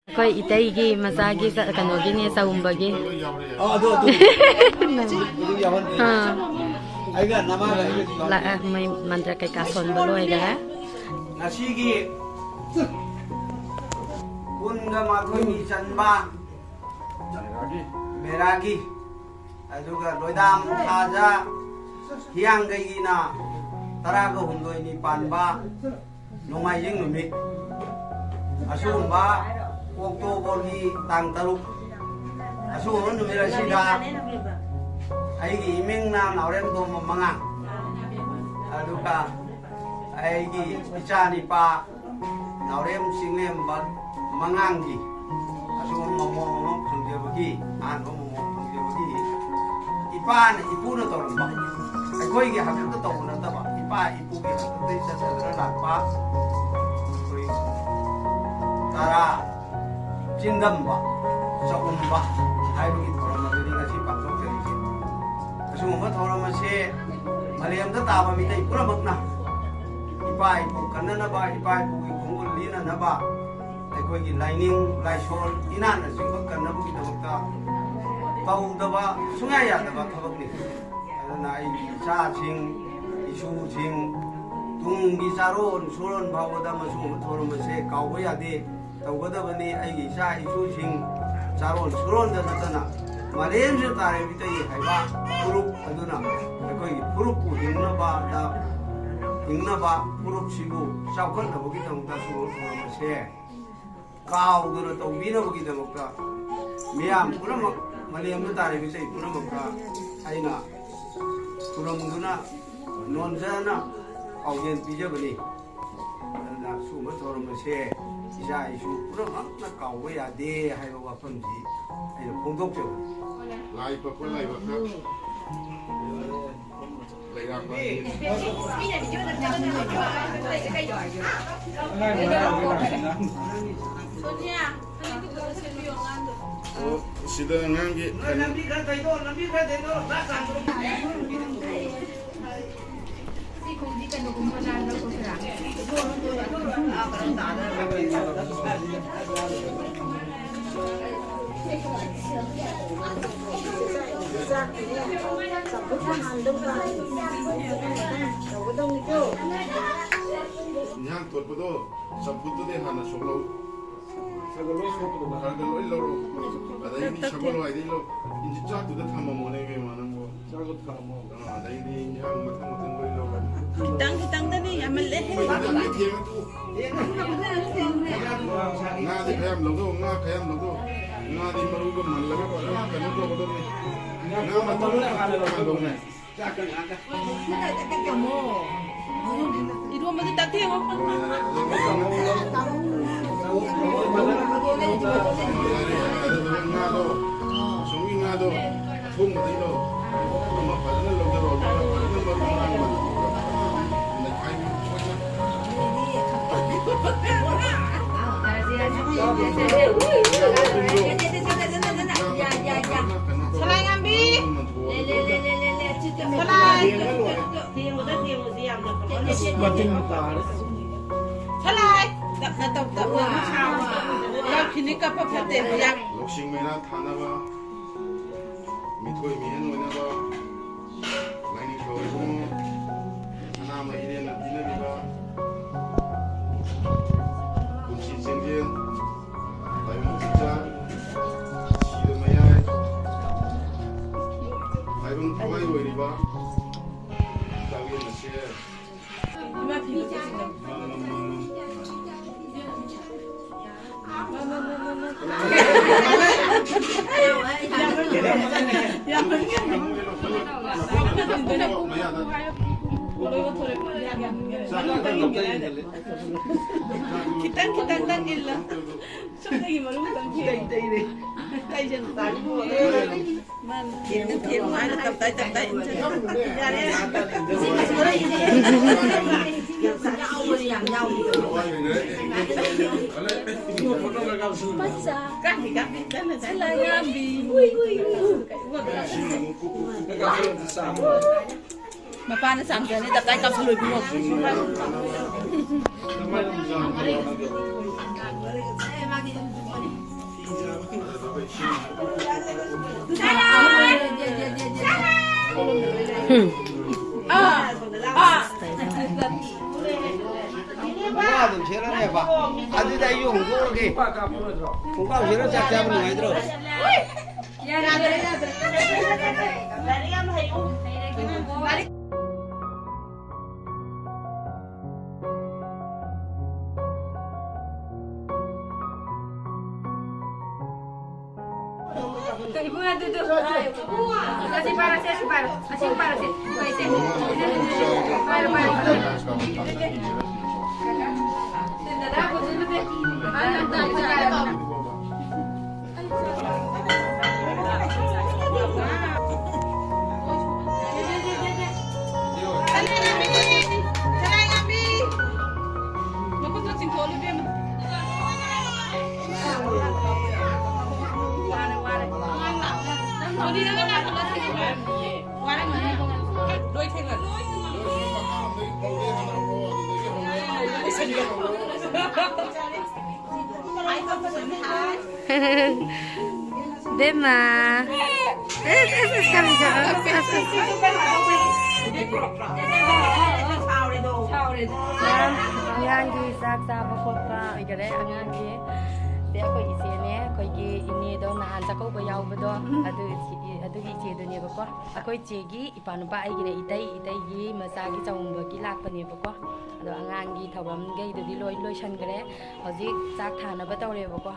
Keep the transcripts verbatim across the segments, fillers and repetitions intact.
ꯑꯩꯈꯣꯏ ꯏꯇꯩꯒꯤ ꯃꯆꯥꯒꯤ ꯆ-, ꯀꯩꯅꯣꯒꯤꯅꯦ, ꯆꯥꯎꯝꯕꯒꯤ꯫ ꯑꯣ, ꯑꯗꯨ, ꯑꯗꯨ꯫ ꯑꯗꯨ ꯌꯥꯎꯍꯟꯗꯦ꯫ ꯑꯥ꯫ ꯑꯩꯒ ꯅꯃꯥꯒ ꯑꯩꯒꯗꯤ ꯌꯥꯎꯍꯟꯗꯦ꯫ ꯂꯥꯛꯑꯦ, ꯃꯣꯏ ꯃꯟꯇ꯭ꯔ ꯀꯩꯀꯥ ꯁꯣꯟꯕ ꯂꯣꯏꯈꯔꯦ꯫ ꯉꯁꯤꯒꯤ ꯀꯨꯟꯒ ꯃꯥꯊꯣꯏꯅꯤ ꯆꯟꯕ ꯃꯦꯔꯥꯒꯤ, ꯑꯗꯨꯒ ꯂꯣꯏꯗꯥꯝ ꯊꯥꯖ ꯍꯤꯌꯥꯡꯒꯩꯒꯤꯅ ꯇꯔꯥꯒ ꯍꯨꯝꯗꯣꯏꯅꯤ ꯄꯥꯟꯕ ꯅꯣꯡꯃꯥꯏꯖꯤꯡ ꯅꯨꯃꯤꯠ, ꯑꯁꯤꯒꯨꯝꯕ ꯑꯣꯛꯇꯣꯕꯔꯒꯤ ꯇꯥꯡ ꯇꯔꯨꯛ, ꯑꯁꯤꯒꯨꯝꯕ ꯅꯨꯃꯤꯠ ꯑꯁꯤꯗ ꯑꯩꯒꯤ ꯏꯃꯤꯡꯅ ꯅꯥꯎꯔꯦꯝ ꯇꯣꯝꯕ ꯃꯉꯥꯡ, ꯑꯗꯨꯒ ꯑꯩꯒꯤ ꯏꯆꯥ ꯅꯤꯄꯥ ꯅꯥꯎꯔꯦꯝ ꯆꯤꯡꯂꯦꯝꯕ ꯃꯉꯥꯡꯒꯤ ꯑꯁꯤꯒꯨꯝꯕ ꯃꯃꯣ ꯑꯃ ꯐꯪꯖꯕꯒꯤ, ꯑꯍꯥꯟꯕ ꯃꯃꯣ ꯐꯪꯖꯕꯒꯤ ꯏꯄꯥꯅ ꯏꯄꯨꯅ ꯇꯧꯔꯝꯕ, ꯑꯩꯈꯣꯏꯒꯤ ꯍꯥꯛꯇꯛꯇ ꯇꯧꯕ ꯅꯠꯇꯕ, ꯏꯄꯥ ꯏꯄꯨꯒꯤ ꯍꯥꯛꯇꯛꯇꯒꯤ ꯆꯠꯊꯗꯨꯅ ꯂꯥꯛꯄ ꯑꯩꯈꯣꯏ ꯇꯔꯥ ꯆꯤꯟꯗꯝꯕ, ꯆꯥꯛꯎꯝꯕ ꯍꯥꯏꯕꯒꯤ ꯊꯧꯔꯝ ꯑꯗꯨꯅꯤ ꯉꯁꯤ ꯄꯥꯡꯊꯣꯛꯆꯔꯤꯁꯦ꯫ ꯑꯁꯤꯒꯨꯝꯕ ꯊꯧꯔꯝ ꯑꯁꯤ ꯃꯥꯂꯦꯝꯗ ꯇꯥꯕ ꯃꯤꯇꯩ ꯄꯨꯝꯅꯃꯛꯅ ꯏꯄꯥ ꯏꯄꯨ ꯀꯟꯅꯅꯕ, ꯏꯄꯥ ꯏꯄꯨꯒꯤ ꯈꯣꯡꯒꯨꯜ ꯂꯤꯅꯅꯕ, ꯑꯩꯈꯣꯏꯒꯤ ꯂꯥꯏꯅꯤꯡ ꯂꯥꯏꯁꯣꯜ ꯏꯅꯥꯠꯅꯆꯤꯡꯕ ꯀꯟꯅꯕꯒꯤꯗꯃꯛꯇ ꯇꯧꯗꯕ ꯁꯨꯡꯌꯥ ꯌꯥꯗꯕ ꯊꯕꯛꯅꯤ꯫ ꯑꯗꯨꯅ ꯑꯩꯒꯤ ꯏꯆꯥꯁꯤꯡ, ꯏꯁꯨꯁꯤꯡ, ꯇꯨꯡꯒꯤ ꯆꯥꯔꯣꯟ ꯁꯨꯔꯣꯟ ꯐꯥꯎꯕꯗ ꯃꯁꯤꯒꯨꯝꯕ ꯊꯧꯔꯝ ꯑꯁꯦ ꯀꯥꯎꯕ ꯌꯥꯗꯦ, ꯇꯧꯒꯗꯕꯅꯤ꯫ ꯑꯩꯒꯤ ꯏꯆꯥ ꯏꯁꯨꯁꯤꯡ ꯆꯥꯔꯣꯟ ꯁꯨꯔꯣꯟꯗ ꯅꯠꯇꯅ ꯃꯥꯂꯦꯝꯁꯤꯗ ꯇꯥꯔꯤꯕ ꯃꯤꯇꯩ ꯍꯥꯏꯕ ꯐꯨꯔꯨꯞ ꯑꯗꯨꯅ ꯑꯩꯈꯣꯏꯒꯤ ꯐꯨꯔꯨꯞꯄꯨ ꯍꯤꯡꯅꯕꯗ, ꯍꯤꯡꯅꯕ ꯐꯨꯔꯨꯞꯁꯤꯕꯨ ꯆꯥꯎꯈꯠꯅꯕꯒꯤꯗꯃꯛꯇ ꯁꯤꯒꯨꯝꯕ ꯊꯧꯔꯝ ꯑꯁꯦ ꯀꯥꯎꯗꯅ ꯇꯧꯕꯤꯅꯕꯒꯤꯗꯃꯛꯇ ꯃꯤꯌꯥꯝ ꯄꯨꯝꯅꯃꯛ, ꯃꯥꯂꯦꯝꯗ ꯇꯥꯔꯤꯕ ꯃꯤꯇꯩ ꯄꯨꯝꯅꯃꯛꯇ ꯑꯩꯅ ꯈꯨꯔꯨꯝꯗꯨꯅ ꯅꯣꯟꯖꯅ ꯄꯥꯎꯖꯦꯜ ꯄꯤꯖꯕꯅꯤ꯫ ꯑꯗꯨꯅ ꯁꯤꯒꯨꯝꯕ ꯊꯧꯔꯝ ꯑꯁꯦ ꯏꯆꯥ ꯏꯁꯨ ꯄꯨꯝꯅꯃꯛꯅ ꯀꯥꯎꯕ ꯌꯥꯗꯦ ꯍꯥꯏꯕ ꯋꯥꯐꯝꯁꯤ ꯑꯩꯅ ꯐꯣꯡꯗꯣꯛꯆꯕꯅꯤ꯫ ꯂꯥꯏ ꯄꯛꯄ ꯂꯥꯏꯕꯛꯇ ꯂꯩꯔꯥꯡꯕ꯫ ꯁꯣꯅꯤꯌꯥ, ꯁꯤꯗ ꯑꯉꯥꯡꯒꯤ ꯂꯝꯕꯤ ꯈꯔ ꯊꯩꯗꯣꯛꯑꯣ, ꯂꯝꯕꯤ ꯈꯔ ꯊꯩꯗꯣꯛꯑꯣ, ꯆꯥꯛ ꯆꯥꯗ꯭ꯔꯣ? ꯁꯤ ꯈꯣꯡꯁꯤ ꯀꯩꯅꯣꯒꯨꯝꯕ ꯅꯥꯟ ꯂꯧꯊꯣꯛꯁꯤꯔꯥ? ꯑꯥ, ꯀꯩꯅꯣ ꯇꯥꯗꯅ꯫ ꯏꯟꯖꯥꯡ ꯇꯣꯠꯄꯗꯣ ꯆꯝꯐꯨꯠꯇꯨꯗꯤ ꯍꯥꯟꯅ ꯁꯣꯛꯂꯧ꯫ ꯈꯔ ꯈꯔ ꯂꯣꯏ ꯂꯧꯔꯣ꯫ ꯑꯗꯩꯗꯤ ꯁꯒꯣꯜ ꯍꯋꯥꯏꯗꯩ ꯂꯧ꯫ ꯏꯟꯖꯤꯟ ꯆꯥꯛꯇꯨꯗ ꯊꯝꯃꯝꯃꯣꯅꯦ ꯏꯕꯦꯝꯃ ꯅꯪꯕꯣ꯫ ꯆꯥꯛꯇꯣ ꯊꯝꯃꯣ꯫ ꯑꯥ, ꯑꯗꯩꯗꯤ ꯏꯟꯖꯥꯡ ꯃꯊꯪ ꯃꯊꯪ ꯂꯣꯏ ꯂꯧꯔꯣ꯫ ꯈꯤꯇꯪ ꯈꯤꯇꯪꯗꯅꯤ, ꯌꯥꯝꯃꯜꯂꯦꯍꯦ꯫ ꯉꯥꯗꯤ ꯈꯔ ꯌꯥꯝ ꯂꯧꯗꯧ, ꯉꯥ ꯈꯔ ꯌꯥꯝ ꯂꯧꯗꯧ꯫ ꯉꯥꯗꯤ ꯃꯔꯨꯒ ꯃꯜꯂꯒ ꯐꯖꯅ ꯀꯩꯅꯣ ꯇꯧꯒꯗꯕꯅꯤ꯫ ꯉꯥ ꯃꯇꯨꯝ ꯈꯔ ꯍꯥꯟꯅ ꯂꯧꯅꯦ꯫ ꯏꯔꯣꯝꯕꯗꯤ ꯇꯛꯊꯦꯡꯉꯣ꯫ ꯉꯥꯗꯣ, ꯁꯣꯝꯒꯤ ꯉꯥꯗꯣ, ꯑꯊꯣꯡꯕꯗꯩꯗꯣ, ꯑꯃ ꯐꯖꯅ ꯂꯧꯊꯔꯣ, ꯐꯖꯅ ꯃꯔꯨ ꯃꯔꯥꯡ ꯃꯅꯝ ꯅꯦꯈꯥꯏꯕꯤꯌꯨ꯫ ꯁꯂꯥꯏ ꯉꯥꯝꯕꯤ! ꯁꯂꯥꯏ! ꯃꯇꯨꯝ ꯇꯥꯔꯦ꯫ ꯁꯂꯥꯏ! ꯇꯞꯅ ꯇꯧ, ꯇꯞꯅ꯫ ꯌꯥꯎꯈꯤꯅꯤ, ꯀꯞꯄ ꯐꯠꯇꯦ꯫ ꯌꯥꯝ ꯂꯧꯁꯤꯡ ꯃꯩꯔꯥ ꯊꯥꯅꯕ, ꯃꯤꯊꯣꯏ ꯃꯤꯍꯦꯟ ꯑꯣꯏꯅꯕ, ꯂꯥꯏꯅꯤꯡꯊꯧ ꯏꯕꯨꯡꯉꯣ, ꯁꯅꯥꯃꯍꯤ ꯏꯔꯦꯟꯅ ꯄꯤꯅꯔꯤꯕ ꯄꯨꯟꯁꯤ ꯆꯦꯡꯖꯦꯜ, ꯂꯥꯏꯕꯛ ꯆꯤꯟꯖꯥꯛ, ꯁꯤꯕ ꯃꯌꯥꯏ, ꯇꯥꯏꯕꯪ ꯊꯋꯥꯏ ꯑꯣꯏꯔꯤꯕ ꯏꯇꯥꯎꯒꯤ ꯃꯁꯦ꯫ ꯈꯤꯇꯪ ꯈꯤꯇꯪꯗꯪ ꯏꯜꯂꯣ꯫ ꯆꯨꯝꯅꯒꯤ ꯃꯔꯨ ꯈꯛꯇꯪ ꯊꯦꯡꯉꯣ꯫ ꯇꯩ, ꯇꯩꯔꯦ꯫ ꯇꯩꯁꯦ ꯇꯥꯏ꯫ ꯃꯥꯅ ꯊꯦꯡꯉꯨ, ꯊꯦꯡꯉꯨ ꯍꯥꯏꯅ ꯇꯞ ꯇꯥꯏ, ꯇꯞ ꯇꯥꯏ ꯏꯟꯁꯤꯜꯂꯣ꯫ ꯌꯥꯔꯦ꯫ ꯌꯥꯎꯕꯅꯦ, ꯌꯥꯝ ꯌꯥꯎꯕꯅꯦ꯫ ꯀꯥꯡꯒꯤ, ꯀꯥꯡꯒꯤ, ꯀꯟꯅ ꯆꯠꯂ ꯌꯥꯝꯕꯤ꯫ ꯃꯄꯥꯅ ꯆꯥꯝꯖꯅꯤ, ꯇꯞ ꯇꯥꯏ ꯀꯥꯞꯁꯜꯂꯣ ꯏꯕꯨꯡꯉꯣ꯫ ꯈꯣꯡꯒ꯭ꯔꯥꯎ ꯑꯗꯨꯝ ꯁꯦꯠꯂꯅꯦꯕ꯫ ꯑꯗꯨꯗꯤ ꯑꯩꯁꯨ ꯍꯣꯡꯗꯣꯛꯑꯒꯦ꯫ ꯈꯣꯡꯒ꯭ꯔꯥꯎ ꯁꯦꯠꯂ ꯆꯥꯛ ꯆꯥꯕ ꯅꯨꯡꯉꯥꯏꯗ꯭ꯔꯣ? ꯌꯥꯗ꯭ꯔꯦ, ꯌꯥꯗ꯭ꯔꯦ꯫ ꯂꯥꯏꯔꯤꯛ ꯌꯥꯝ ꯍꯩꯌꯨ꯫ ꯂꯥꯏꯔꯤꯛ ꯏꯕꯨꯡ ꯑꯗꯨꯗꯨ꯫ ꯑꯁꯤ ꯄꯥꯔꯁꯦ, ꯑꯁꯤ ꯄꯥꯔꯣ꯫ ꯑꯁꯤ ꯄꯥꯔꯁꯦ꯫ ꯄꯥꯔꯣ, ꯄꯥꯔꯣ꯫ ꯗꯗꯥ ꯍꯧꯖꯤꯛ ꯅꯠꯇꯦ꯫ ꯕꯦꯝꯃ꯫ ꯑꯁ, ꯑꯁ, ꯑꯁ, ꯀꯔꯤꯅꯣ? ꯑꯁ, ꯑꯁ, ꯑꯁ꯫ ꯑꯉꯥꯡꯒꯤ ꯆꯥꯛ ꯆꯥꯕ ꯈꯣꯠꯄ ꯑꯣꯏꯈꯔꯦ꯫ ꯑꯉꯥꯡꯒꯤ ꯁꯦ ꯑꯩꯈꯣꯏ ꯏꯆꯦꯅꯦ, ꯑꯩꯈꯣꯏꯒꯤ ꯏꯅꯦꯗꯣ ꯅꯍꯥꯟ ꯆꯥꯛꯀꯧꯕ ꯌꯥꯎꯕꯗꯣ, ꯑꯗꯨ ꯏꯆꯦ-, ꯑꯗꯨꯒꯤ ꯏꯆꯦꯗꯨꯅꯦꯕꯀꯣ꯫ ꯑꯩꯈꯣꯏ ꯏꯆꯦꯒꯤ ꯏꯄꯥ ꯅꯨꯄꯥ ꯑꯩꯒꯤꯅꯦ, ꯏꯇꯩ, ꯏꯇꯩꯒꯤ ꯃꯆꯥꯒꯤ ꯆꯥꯎꯝꯕꯒꯤ ꯂꯥꯛꯄꯅꯦꯕꯀꯣ꯫ ꯑꯗꯣ ꯑꯉꯥꯡꯒꯤ ꯊꯧꯔꯝꯈꯩꯗꯨꯗꯤ ꯂꯣꯏ ꯂꯣꯏꯁꯟꯈ꯭ꯔꯦ꯫ ꯍꯧꯖꯤꯛ ꯆꯥꯛ ꯊꯥꯅꯕ ꯇꯧꯔꯦꯕꯀꯣ꯫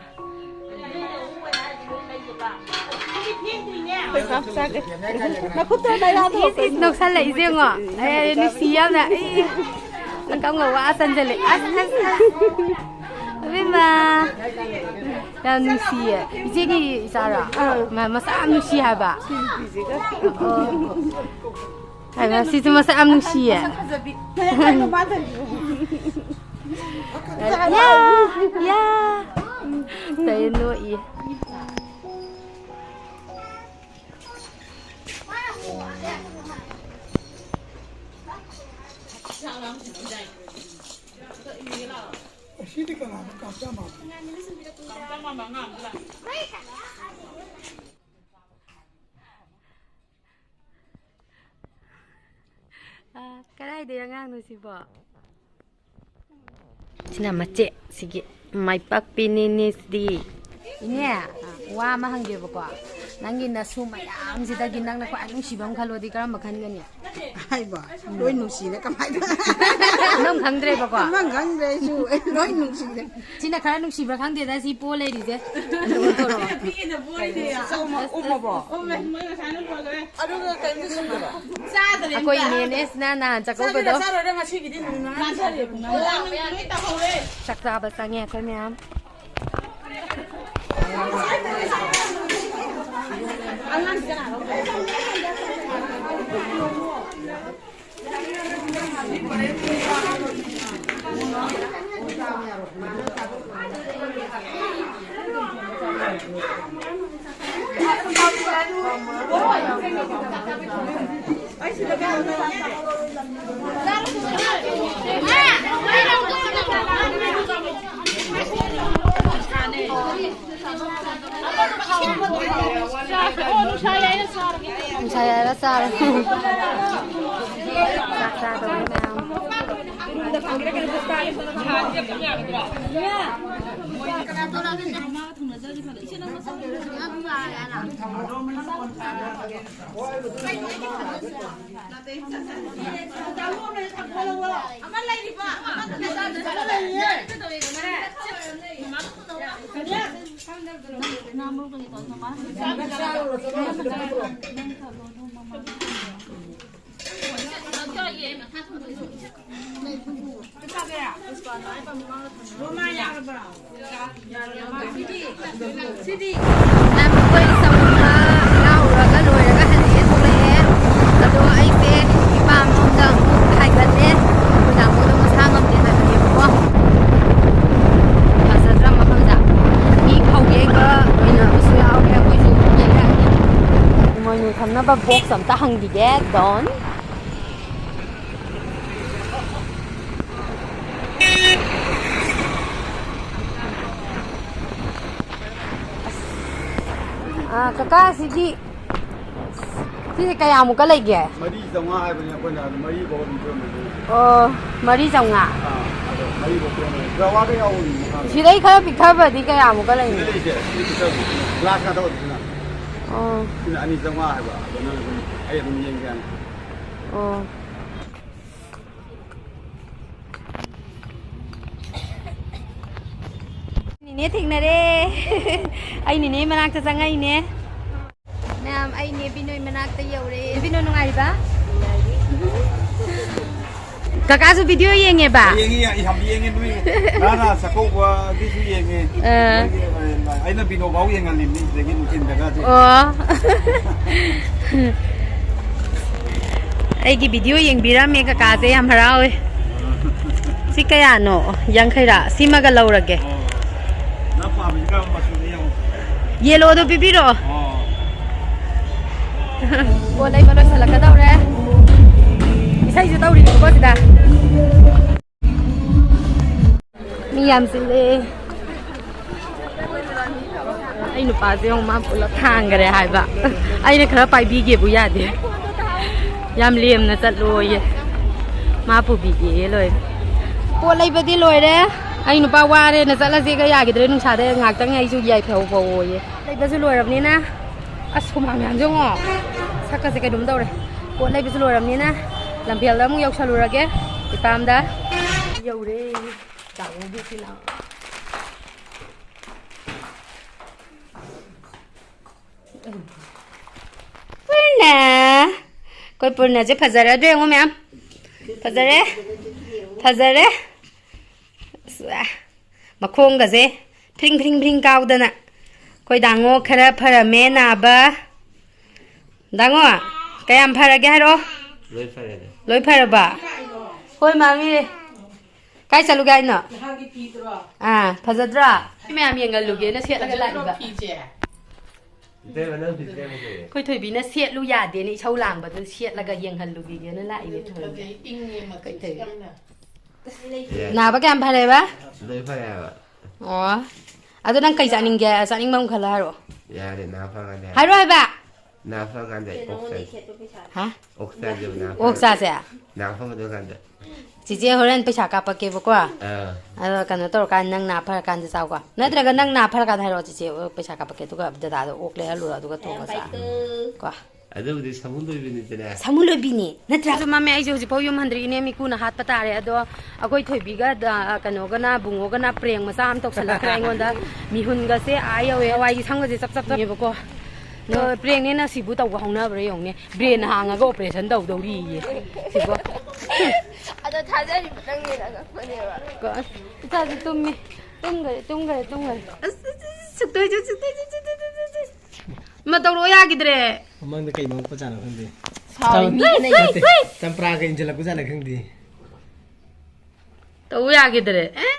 ꯅꯈꯨꯠꯇꯣ ꯅꯌꯥꯗꯣ ꯏꯁ, ꯏꯁ, ꯅꯣꯛꯁꯜꯂꯛꯏꯁꯦ ꯌꯦꯡꯉꯣ꯫ ꯑꯦ, ꯅꯨꯡꯁꯤ ꯌꯥꯝꯅ꯫ ꯏ, ꯑꯀꯪꯕ ꯋꯥ ꯆꯟꯁꯤꯜꯂꯦ꯫ ꯑꯁ, ꯑꯁ, ꯑꯁ꯫ ꯑꯕꯦꯝꯃ꯫ ꯌꯥꯝ ꯅꯨꯡꯁꯤꯌꯦ꯫ ꯏꯆꯦꯒꯤ ꯏꯆꯥꯔꯣ? ꯑꯥ꯫ ꯃ-, ꯃꯁꯛ ꯌꯥꯝ ꯅꯨꯡꯁꯤ ꯍꯥꯏꯕ꯫ ꯁꯤ ꯅꯨꯄꯤꯁꯤꯒ꯫ ꯑꯣ꯫ ꯍꯥꯏꯕ, ꯁꯤꯁꯨ ꯃꯁꯛ ꯌꯥꯝ ꯅꯨꯡꯁꯤꯌꯦ꯫ ꯃꯁꯛ ꯐꯖꯕꯤ꯫ ꯀꯩꯅꯣ ꯃꯥ ꯇꯧꯔꯤꯁꯤꯕꯣ? ꯌꯥ, ꯌꯥ꯫ ꯇꯧꯔꯤꯁꯦ ꯅꯣꯛꯏꯌꯦ꯫ ꯁꯤꯗꯤ ꯀꯅꯥꯅꯣ? ꯀꯥꯞꯆꯥ ꯃꯥꯜꯂꯦ꯫ ꯑ, ꯀꯗꯥꯏꯗꯩ ꯑꯉꯥꯡꯅꯣ ꯁꯤꯕꯣ? ꯁꯤꯅ ꯃꯆꯦ, ꯁꯤꯒꯤ ꯃꯥꯏ ꯄꯥꯛꯄꯤꯅꯤꯅꯦ ꯁꯤꯗꯤ꯫ ꯏꯅꯦ, ꯋꯥ ꯑꯃ ꯍꯪꯒꯦꯕꯀꯣ꯫ ꯅꯪꯒꯤ ꯅꯁꯨ ꯃꯌꯥꯝꯁꯤꯗꯒꯤ ꯅꯪꯅ ꯈ꯭ꯋꯥꯏ ꯅꯨꯡꯁꯤꯕ ꯑꯃ ꯈꯜꯂꯣꯗꯤ ꯀꯔꯝꯕ ꯈꯟꯒꯅꯤ? ꯍꯥꯏꯕ, ꯂꯣꯏ ꯅꯨꯡꯁꯤꯔꯦ ꯀꯃꯥꯏꯅ? ꯅꯪ ꯈꯪꯗ꯭ꯔꯦꯕꯀꯣ? ꯅꯪ ꯈꯪꯗ꯭ꯔꯦ ꯑꯩꯁꯨ, ꯑꯩ ꯂꯣꯏ ꯅꯨꯡꯁꯤꯔꯦ꯫ ꯁꯤꯅ ꯈꯔ ꯅꯨꯡꯁꯤꯕ꯭ꯔꯥ ꯈꯪꯗꯦꯗ, ꯁꯤ ꯄꯣ ꯂꯩꯔꯤꯁꯦ꯫ ꯎꯝꯃꯕꯣ? ꯑꯗꯨꯒ ꯀꯩꯝꯇ ꯁꯨꯗꯕ? ꯑꯩꯈꯣꯏ ꯏꯅꯦꯅꯦ ꯁꯤꯅ ꯅꯍꯥꯟ ꯆꯥꯛꯀꯧꯕꯗꯣ꯫ ꯆꯥꯔꯣꯏꯗ, ꯉꯁꯤꯒꯤꯗꯤ ꯅꯨꯃꯤꯠ ꯃꯉꯥꯅꯤ ꯆꯥꯔꯦ꯫ ꯆꯥꯛ ꯆꯥꯕ ꯆꯪꯉꯦ ꯑꯩꯈꯣꯏ ꯃꯌꯥꯝ꯫ ꯅꯨꯡꯁꯥ ꯌꯥꯏꯔ ꯆꯥꯔꯣ꯫ ꯆꯥꯛ ꯆꯥꯗꯧꯔꯦ ꯃꯌꯥꯝ꯫ ꯃꯦꯝ, ꯑꯩꯈꯣꯏ ꯆꯥꯛꯈꯨꯝꯗ ꯌꯥꯎꯔꯨꯔꯒ ꯂꯣꯏꯔꯒ ꯍꯜꯂꯛꯑꯦ, ꯊꯣꯛꯂꯛꯑꯦ꯫ ꯑꯗꯣ ꯑꯩꯁꯦ ꯏꯄꯥꯝꯂꯣꯝꯗ ꯑꯃꯨꯛ ꯍꯥꯏꯒꯠꯂꯦ꯫ ꯑꯩꯈꯣꯏ ꯇꯥꯃꯣꯗꯣ ꯃꯁꯥ ꯉꯝꯗꯦ ꯍꯥꯏꯕꯅꯦꯕꯀꯣ꯫ ꯐꯖꯗ꯭ꯔꯥ ꯃꯐꯝꯁꯦ? ꯃꯤ ꯈꯧꯌꯩꯕ ꯂꯣꯏꯅꯕꯁꯨ ꯌꯥꯎꯔꯦ, ꯑꯩꯈꯣꯏꯁꯨ ꯌꯩꯔꯛꯑꯅꯤ꯫ ꯏꯃꯣꯏꯅꯨ ꯊꯝꯅꯕ ꯕꯣꯛꯁ ꯑꯝꯇ ꯍꯪꯈꯤꯒꯦ꯫ Done. ꯑꯥ, ꯀꯀꯥ, ꯁꯤꯗꯤ, ꯁꯤꯁꯦ ꯀꯌꯥꯃꯨꯛꯀ ꯂꯩꯒꯦ? ꯃꯔꯤ ꯆꯥꯝꯃꯉꯥ ꯍꯥꯏꯕꯅꯤ ꯑꯩꯈꯣꯏꯅ, ꯑꯗꯨ ꯃꯔꯤꯐꯥꯎ ꯑꯗꯨꯝ ꯄꯤꯔꯝꯃꯅꯤ꯫ ꯑꯣ, ꯃꯔꯤ ꯆꯥꯝꯃꯉꯥ꯫ ꯑꯥ, ꯑꯗꯣ ꯃꯔꯤꯐꯥꯎ ꯄꯤꯔꯝꯃꯅꯤ꯫ ꯒ꯭ꯔꯋꯥꯒ ꯌꯥꯎꯕꯅꯤ ꯃꯈꯥꯗ꯫ ꯁꯤꯗꯩ ꯈꯔ ꯄꯤꯛꯊꯕꯗꯤ ꯀꯌꯥꯃꯨꯛꯀ ꯁꯤꯗ ꯂꯩꯅꯤ? ꯂꯩꯁꯦ, ꯁꯤ ꯄꯤꯛꯊꯕꯅꯤ꯫ ꯒ꯭ꯂꯥꯁ ꯉꯥꯛꯇ ꯑꯣꯏꯕꯁꯤꯅ꯫ ꯑꯣ꯫ ꯁꯤꯅ ꯑꯅꯤ ꯆꯥꯝꯃꯉꯥ ꯍꯥꯏꯕ꯫ ꯑꯗꯣ ꯅꯪ ꯑꯗꯨꯝ, ꯑꯩ ꯑꯗꯨꯝ ꯌꯦꯡꯒꯦ ꯌꯥꯅꯤ꯫ ꯑꯣ꯫ ꯅꯤꯅꯦ ꯊꯦꯡꯅꯔꯦ꯫ ꯑꯩ ꯅꯤꯅꯦ ꯃꯅꯥꯛꯇ ꯆꯪꯉꯛꯏꯅꯦ꯫ ꯃꯌꯥꯝ, ꯑꯩꯅꯦ ꯕꯤꯅꯣꯏ ꯃꯅꯥꯛꯇ ꯌꯧꯔꯦ꯫ ꯕꯤꯅꯣꯏ, ꯅꯨꯡꯉꯥꯏꯔꯤꯕ? ꯀꯀꯥꯁꯨ ꯚꯤꯗꯤꯑꯣ ꯌꯦꯡꯉꯦꯕ? ꯌꯦꯡꯉꯤ, ꯌꯥꯝ ꯌꯦꯡꯉꯤ ꯅꯣꯏ꯫ ꯉꯔꯥꯡ ꯆꯥꯛꯀꯧꯕꯒꯤꯁꯨ ꯌꯦꯡꯉꯤ꯫ ꯑꯥ꯫ ꯃꯣꯏꯒꯤ, ꯑꯩꯅ ꯕꯤꯅꯣ ꯐꯥꯎ ꯌꯦꯡꯍꯜꯂꯤꯕꯅꯤ ꯁꯤꯗꯒꯤ ꯅꯨꯡꯊꯤꯟꯗꯒꯁꯦ꯫ ꯑꯣ꯫ ꯑꯩꯒꯤ ꯚꯤꯗꯤꯑꯣ ꯌꯦꯡꯕꯤꯔꯝꯃꯦ ꯀꯀꯥꯁꯦ, ꯌꯥꯝ ꯍꯔꯥꯎꯋꯦ꯫ ꯁꯤ ꯀꯌꯥꯅꯣ? ꯌꯥꯡꯈꯩꯔꯥ? ꯁꯤꯃꯒ ꯂꯧꯔꯒꯦ꯫ ꯑꯣ꯫ ꯅꯪ ꯄꯥꯝꯃꯤꯁꯤ ꯀꯔꯝꯕ ꯃꯆꯨꯅꯣ ꯌꯦꯡꯉꯣ꯫ ꯌꯦꯂꯣꯗꯣ ꯄꯤꯕꯤꯔꯛꯑꯣ꯫ ꯑꯣ꯫ ꯄꯣꯠ ꯂꯩꯕ ꯂꯣꯏꯁꯤꯜꯂꯛꯀꯗꯧꯔꯦ꯫ ꯏꯁꯩꯁꯨ ꯇꯧꯔꯤꯕꯀꯣ ꯁꯤꯗ꯫ ꯃꯤ ꯌꯥꯝ ꯆꯤꯜꯂꯦ꯫ ꯑꯩ ꯅꯨꯄꯥꯁꯦ ꯌꯦꯡꯉꯨ, ꯃꯥ ꯄꯨꯂꯞ ꯊꯥꯡꯈꯔꯦ ꯍꯥꯏꯕ꯫ ꯑꯩꯅ ꯈꯔ ꯄꯥꯏꯕꯤꯒꯦꯕꯨ ꯌꯥꯗꯦ꯫ ꯌꯥꯝ ꯂꯦꯝꯅ ꯆꯠꯂꯣꯌꯦ꯫ ꯃꯥ ꯄꯨꯕꯤꯒꯦꯌꯦ ꯂꯣꯏꯔꯦ꯫ ꯄꯣꯠ ꯂꯩꯕꯗꯤ ꯂꯣꯏꯔꯦ꯫ ꯑꯩ ꯅꯨꯄꯥ ꯋꯥꯔꯦꯅ ꯆꯠꯂꯁꯦꯒ ꯌꯥꯈꯤꯗ꯭ꯔꯦ꯫ ꯅꯨꯡꯁꯥꯗ ꯉꯥꯏꯍꯥꯛꯇꯪ ꯑꯩꯁꯨ ꯌꯥꯏꯐꯧ ꯐꯧꯑꯣꯌꯦ꯫ ꯂꯩꯕꯁꯨ ꯂꯣꯏꯔꯕꯅꯤꯅ꯫ ꯑꯁ, ꯍꯨꯃꯥꯡ ꯃꯌꯥꯝꯁꯦ ꯌꯦꯡꯉꯣ꯫ ꯁꯛꯀꯁꯦ ꯀꯩꯅꯣꯝ ꯇꯧꯔꯦ꯫ ꯄꯣꯠ ꯂꯩꯕꯁꯨ ꯂꯣꯏꯔꯕꯅꯤꯅ ꯂꯝꯐꯦꯜꯗ ꯑꯃꯨꯛ ꯌꯧꯁꯜꯂꯨꯔꯒꯦ꯫ ꯏꯄꯥꯝꯗ ꯌꯧꯔꯦ꯫ ꯇꯥꯃꯣꯒꯤꯁꯤꯅ꯫ ꯄꯨꯔꯅ꯫ ꯑꯩꯈꯣꯏ ꯄꯨꯔꯅꯁꯦ ꯐꯖꯔꯗ꯭ꯔꯣ ꯌꯦꯡꯉꯣ ꯃꯌꯥꯝ꯫ ꯐꯖꯔꯦ꯫ ꯐꯖꯔꯦ꯫ ꯑꯁ, ꯃꯈꯣꯡꯒꯁꯦ ꯐ꯭ꯔꯤꯡ ꯐ꯭ꯔꯤꯡ ꯐ꯭ꯔꯤꯡ ꯀꯥꯎꯗꯅ꯫ ꯑꯩꯈꯣꯏ ꯗꯥꯉꯣ ꯈꯔ ꯐꯔꯝꯃꯦ ꯅꯥꯕ꯫ ꯗꯥꯉꯣ, ꯀꯌꯥꯝ ꯐꯔꯒꯦ ꯍꯥꯏꯔꯛꯑꯣ꯫ ꯂꯣꯏ ꯐꯔꯦꯗ꯫ ꯂꯣꯏ ꯐꯔꯕ? ꯍꯣꯏ, ꯃꯥꯃꯤ꯫ ꯀꯥꯏ ꯆꯠꯂꯨꯒꯦ ꯍꯥꯏꯅꯣ? ꯅꯍꯥꯟꯒꯤ ꯐꯤꯗꯨꯔꯣ? ꯑꯥ, ꯐꯖꯗ꯭ꯔꯣ? ꯃꯌꯥꯝ ꯌꯦꯡꯍꯜꯂꯨꯒꯦꯅ ꯁꯦꯠꯂꯒ ꯐꯖꯗ꯭ꯔꯣ ꯂꯥꯛꯏꯕ꯫ ꯐꯤꯁꯦ? ꯏꯇꯩꯃ, ꯅꯪ ꯐꯤ ꯏꯇꯩꯃ ꯐꯖꯩꯌꯦ꯫ ꯑꯩꯈꯣꯏ ꯊꯣꯏꯕꯤꯅ ꯁꯦꯠꯂꯨ ꯌꯥꯗꯦꯅ ꯏꯁꯧ ꯂꯥꯡꯕꯗꯨ ꯁꯦꯠꯂꯒ ꯌꯦꯡꯍꯜꯂꯨꯒꯦꯅ ꯂꯥꯛꯏꯅꯦ ꯊꯣꯏꯕꯤ꯫ ꯐꯖꯩ, ꯏꯪꯉꯦ ꯃꯆꯨꯁꯦ ꯑꯩꯈꯣꯏ ꯊꯣꯏꯕꯤ꯫ ꯌꯥꯝꯅ꯫ ꯌꯥꯏ꯫ ꯅꯥꯕ ꯀꯌꯥꯝ ꯐꯔꯦꯕ? ꯂꯣꯏ ꯐꯔꯦ ꯍꯥꯏꯕ꯫ ꯑꯣ꯫ ꯑꯗꯣ ꯅꯪ ꯀꯩ ꯆꯥꯅꯤꯡꯒꯦ? ꯆꯥꯅꯤꯡꯕ ꯑꯃ ꯈꯜꯂ ꯍꯥꯏꯔꯛꯑꯣ꯫ ꯌꯥꯔꯦ, ꯅꯥ ꯐꯔꯀꯥꯟꯗ ꯍꯥꯏꯔꯣ꯫ ꯍꯥꯏꯔꯣ ꯍꯥꯏꯕ꯫ ꯅꯥ ꯐꯔꯀꯥꯟꯗ ꯑꯣꯛ ꯆꯥꯁꯦ꯫ ꯍꯥ? ꯑꯣꯛ ꯆꯥꯁꯦꯕ, ꯅꯥ ꯑꯣꯛ ꯐꯔꯀꯥꯟꯗ꯫ ꯆꯥꯁꯦ꯫ ꯅꯥ ꯐꯕꯗꯣ ꯀꯥꯟꯗ꯫ ꯆꯤꯆꯦ ꯍꯣꯔꯦꯟ ꯄꯩꯁꯥ ꯀꯥꯞꯄꯛꯀꯦꯕꯀꯣ꯫ ꯑꯥ꯫ ꯑꯗꯣ ꯀꯩꯅꯣ ꯇꯧꯔꯀꯥꯟꯗ ꯅꯪ ꯅꯥ ꯐꯔꯀꯥꯟꯗ ꯆꯥꯎꯀꯣ, ꯅꯠꯇ꯭ꯔꯒ ꯅꯪ ꯅꯥ ꯐꯔꯀꯥꯟꯗ ꯍꯥꯏꯔꯛꯑꯣ ꯆꯤꯆꯦ, ꯄꯩꯁꯥ ꯀꯥꯞꯄꯛꯀꯦ, ꯑꯗꯨꯒ ꯗꯗꯥꯗꯣ ꯑꯣꯛ ꯂꯩꯍꯜꯂꯨꯔꯣ, ꯑꯗꯨꯒ ꯊꯣꯡꯉ ꯆꯥ꯫ ꯀꯣ꯫ ꯑꯗꯨꯕꯨꯗꯤ ꯁꯃꯨ ꯂꯣꯏꯕꯤꯅꯤꯗꯅ꯫ ꯁꯃꯨ ꯂꯣꯏꯕꯤꯅꯤ ꯅꯠꯇ꯭ꯔꯥ? ꯑꯗꯨ ꯃꯝꯃꯦ, ꯑꯩꯁꯦ ꯍꯧꯖꯤꯛꯐꯥꯎ ꯌꯨꯝ ꯍꯟꯗ꯭ꯔꯤꯅꯦ, ꯃꯤꯀꯨꯅ ꯍꯥꯠꯄ ꯇꯥꯔꯦ꯫ ꯑꯗꯣ ꯑꯩꯈꯣꯏ ꯊꯣꯏꯕꯤꯒ ꯗ-, ꯀꯩꯅꯣꯒꯅ, ꯕꯨꯡꯉꯣꯒꯅ ꯄ꯭ꯔꯦꯡ ꯃꯆꯥ ꯑꯃ ꯇꯧꯁꯜꯂꯛꯈ꯭ꯔꯦ ꯑꯩꯉꯣꯟꯗ꯫ ꯃꯤꯍꯨꯟꯒꯁꯦ ꯑꯥ ꯌꯧꯋꯦ, ꯍꯋꯥꯏꯒꯤ ꯁꯝꯒꯁꯦ ꯆꯞ ꯆꯞ ꯆꯞꯅꯦꯕꯀꯣ꯫ ꯑꯗꯣ ꯄ꯭ꯔꯦꯡꯅꯦꯅ ꯁꯤꯕꯨ ꯇꯧꯕ ꯍꯧꯅꯕ꯭ꯔꯥ ꯌꯦꯡꯉꯨꯅꯦ, ꯕ꯭ꯔꯦꯟ ꯍꯥꯡꯉꯒ ꯑꯣꯄꯔꯦꯁꯟ ꯇꯧꯗꯧꯔꯤꯌꯦ ꯁꯤꯕꯣ꯫ ꯑꯗꯣ ꯊꯥꯖꯔꯤꯕ ꯅꯪꯅꯦꯅ ꯑꯉꯛꯄꯅꯦꯕ꯫ ꯀꯣ, ꯑꯁ, ꯏꯆꯥꯁꯦ ꯇꯨꯝꯃꯤ꯫ ꯇꯨꯝꯈꯔꯦ, ꯇꯨꯝꯈꯔꯦ, ꯇꯨꯝꯈꯔꯦ꯫ ꯑꯁ, ꯑꯁ, ꯑꯁ, ꯁꯨꯛꯇꯣꯏꯁꯦ, ꯁꯨꯛꯇꯣꯏꯁꯦ, ꯁꯨꯛꯇꯣꯏꯁꯦ, ꯁꯨꯛꯇꯣꯏꯁꯦ꯫ ꯃꯥ ꯇꯧꯔꯛꯑꯣ ꯌꯥꯈꯤꯗ꯭ꯔꯦ꯫ ꯃꯃꯥꯡꯗ ꯀꯩ ꯃꯣꯛꯄ ꯖꯥꯠꯅꯣ ꯈꯪꯗꯦ꯫ ꯁꯥꯎꯔꯤꯅꯤ ꯀꯩꯅꯣ꯫ ꯅꯠꯇꯦ, ꯆꯝꯄ꯭ꯔꯥꯒ ꯏꯟꯁꯤꯜꯂꯛꯄ ꯖꯥꯠꯅ ꯈꯪꯗꯦ꯫ ꯇꯧ ꯌꯥꯈꯤꯗ꯭ꯔꯦ꯫ ꯑꯦ꯫